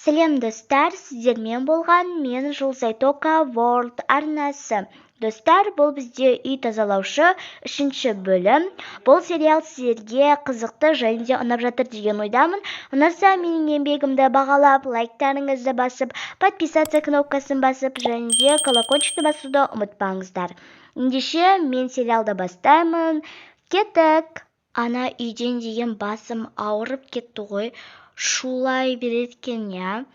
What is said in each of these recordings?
Сәлем, достар! Сіздермен болған мен, Жұлдызай Тока World арнасы. Достар, бұл бізде «Үй тазалаушы» үшінші бөлім. Бұл сериал сіздерге қызықты және де ұнап жатыр деген ойдамын. Ұнаса, менің еңбегімді бағалап, лайктарыңызды басып, подписаться кнопкасын басып және де колокольчикті басуды ұмытпаңыздар. Ендеше, мен сериалды бастаймын. Кеттік! Ана үйден деген басым ауырып кетті ғой, шулай береді екен, иә.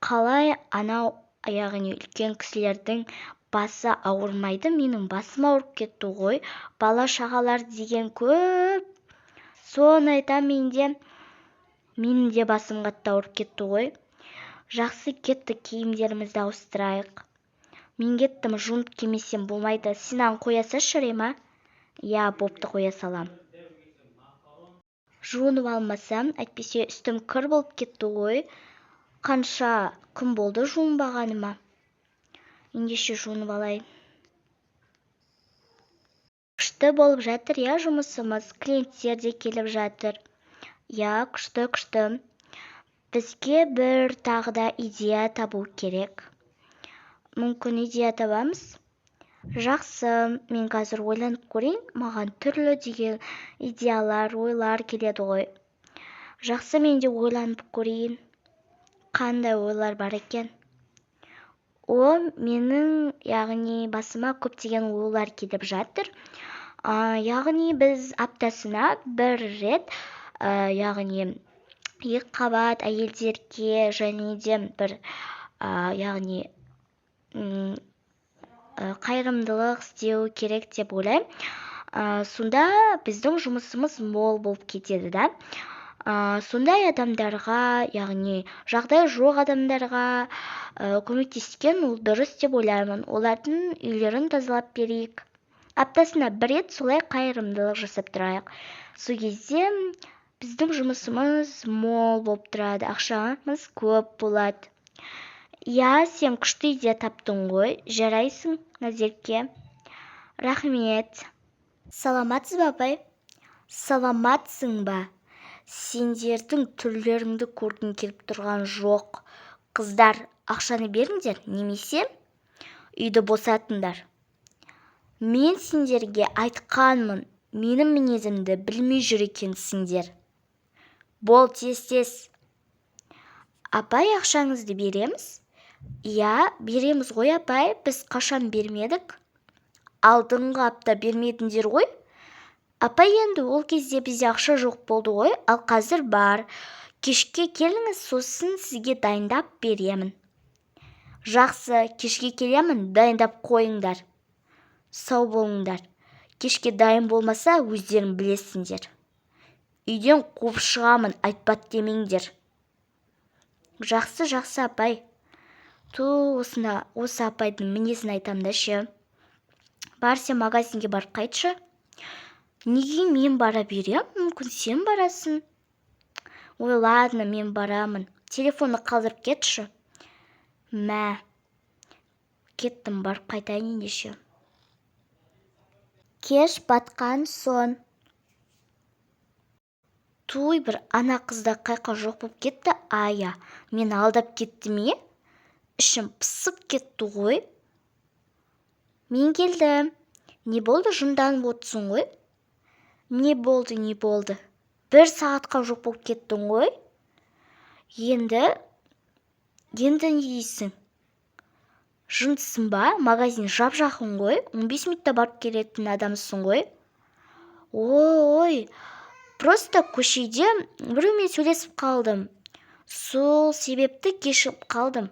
Қалай анау, яғни үлкен кісілердің басы ауырмайды, менің басым ауырып кетті ғой. Бала шағалар деген көп, соны айтам мен де. Менің де басым қатты ауырып кетті ғой. Жақсы, кеттік, киімдерімізді ауыстырайық. Мен кеттім, жуынып келмесем болмайды. Сен маған қоя салшы, жарай ма? Иә, бопты, қоя салам. Жуынып алмасам, әйтпесе үстім кір болып кетті ғой. Қанша күн болды жуынбағаныма. Ендеше, жуынып алайын. Күшті болып жатыр, иә, жұмысымыз. Клиенттер де келіп жатыр, иә. Күшті, күшті. Бізге бір тағы да идея табу керек. Мүмкін, идея табамыз. Жақсы, мен қазір ойланып көрейін. Маған түрлі деген идеялар, ойлар келеді ғой. Жақсы, мен де ойланып көрейін, қандай ойлар бар екен. О, менің, яғни, басыма көптеген ойлар келіп жатыр. Яғни біз аптасына бір рет, яғни екіқабат әйелдерге және де бір, яғни қайырымдылық істеу керек деп ойлаймын. Сонда біздің жұмысымыз мол болып кетеді да. Сондай адамдарға, яғни жағдайы жоқ адамдарға көмектескен ол дұрыс деп ойлаймын. Олардың үйлерін тазалап берейік аптасына бір рет, солай қайырымдылық жасап тұрайық. Сол кезде біздің жұмысымыз мол болып тұрады, ақшамыз көп болады, иә. Сен күшті идея таптың ғой, жарайсың, Назерке, рахмет. Саламатсыз ба, апай? Саламатсың ба? Сендердің түрлеріңді көргім келіп тұрған жоқ. Қыздар, ақшаны беріңдер немесе үйді босатыңдар. Мен сендерге айтқанмын, менің мінезімді білмей жүр екенсіңдер. Бол, тез-тез. Апай, ақшаңызды береміз. Иә, береміз ғой, апай, біз қашан бермедік? Алдыңғы апта бермедіңдер ғой. Апай, енді ол кезде бізде ақша жоқ болды ғой, ал қазір бар. Кешке келіңіз, сосын сізге дайындап беремін. Жақсы, кешке келемін, дайындап қойыңдар. Сау болыңдар. Кешке дайын болмаса, өздерің білесіңдер. Үйден қуып шығамын, айтпады демеңдер. Жақсы, жақсы, апай. Ту, осыны, осы апайдың мінезін айтам да ше. Бар, сен магазинге барып қайтшы. Неге мен бара берем? Мүмкін, сен барасың. Ой, ладно, мен барамын. Телефонды қалдырып кетші. Мә, кеттім, барып қайтайын ендеше. Кеш батқан соң. Туй, бір ана қыз да қайқа жоқ болып кетті? Ая, мені алдап кетті ме? Ішім пысып кетті ғой. Мен келдім. Не болды, жынданып отырсың ғой? Не болды, не болды? Бір сағатқа жоқ болып кеттің ғой. Енді, енді не дейсің? Жындысың ба? Магазин жап-жақын ғой, 15 минутта барып келетін адамсың ғой. Ой, просто көшеде біреумен сөйлесіп қалдым, сол себепті кешігіп қалдым.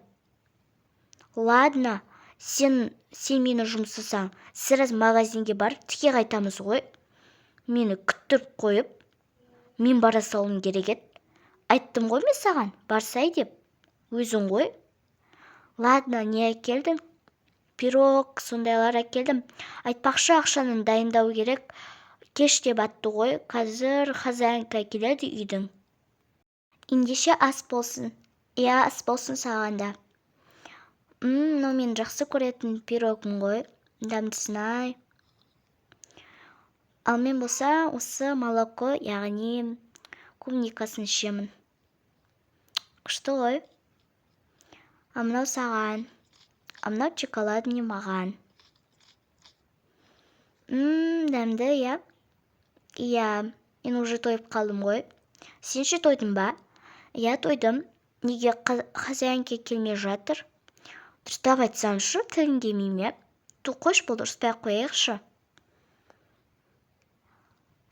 Ладно, сен мені жұмсасаң, сразу магазинге барып тіке қайтамыз ғой. Мені күттіріп қойып, мен бара салуым керек еді. Айттым ғой мен саған барсай деп, өзің ғой. Ладно, не әкелдің? Пирог, сондайлар әкелдім. Айтпақшы, ақшаны дайындау керек, кеш те батты ғой. Қазір хозяйка келеді үйдің. Ендеше, ас болсын. Иә, ас болсын саған да. Мынау менің жақсы көретін пирогым ғой, дәмдісін-ай. Ал мен болса осы молоко, яғни клубникасын ішемін. Күшті ғой. А мынау саған, а мынау шоколадный маған. Дәмді, иә? Иә, мен уже тойып қалдым ғой. Сен ше, тойдың ба? Иә, тойдым. Неге хозяйка келмей жатыр? Дұрыстап айтсаңшы, тілің келмей ме? Ту, қойшы, болды, ұрыспай ақ қояйықшы.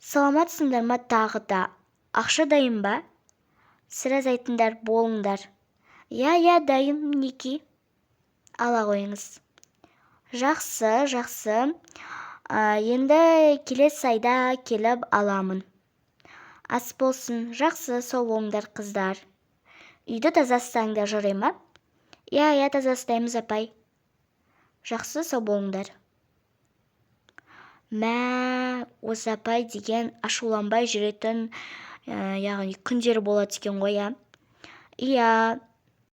Саламатсыңдар ма тағы да? Ақша дайын ба? Сразу айтыңдар болыңдар. Иә, дайын, мінекей, ала қойыңыз. Жақсы, жақсы. Енді келесі айда келіп аламын. Ас болсын. Жақсы, сау болыңдар, қыздар. Үйді таза ұстаңдар, жарай ма? Иә, таза ұстаймыз, апай. Жақсы, сау болыңдар. Мә, осы апай деген ашуланбай жүретін, яғни күндері болады екен ғой, иә? Иә.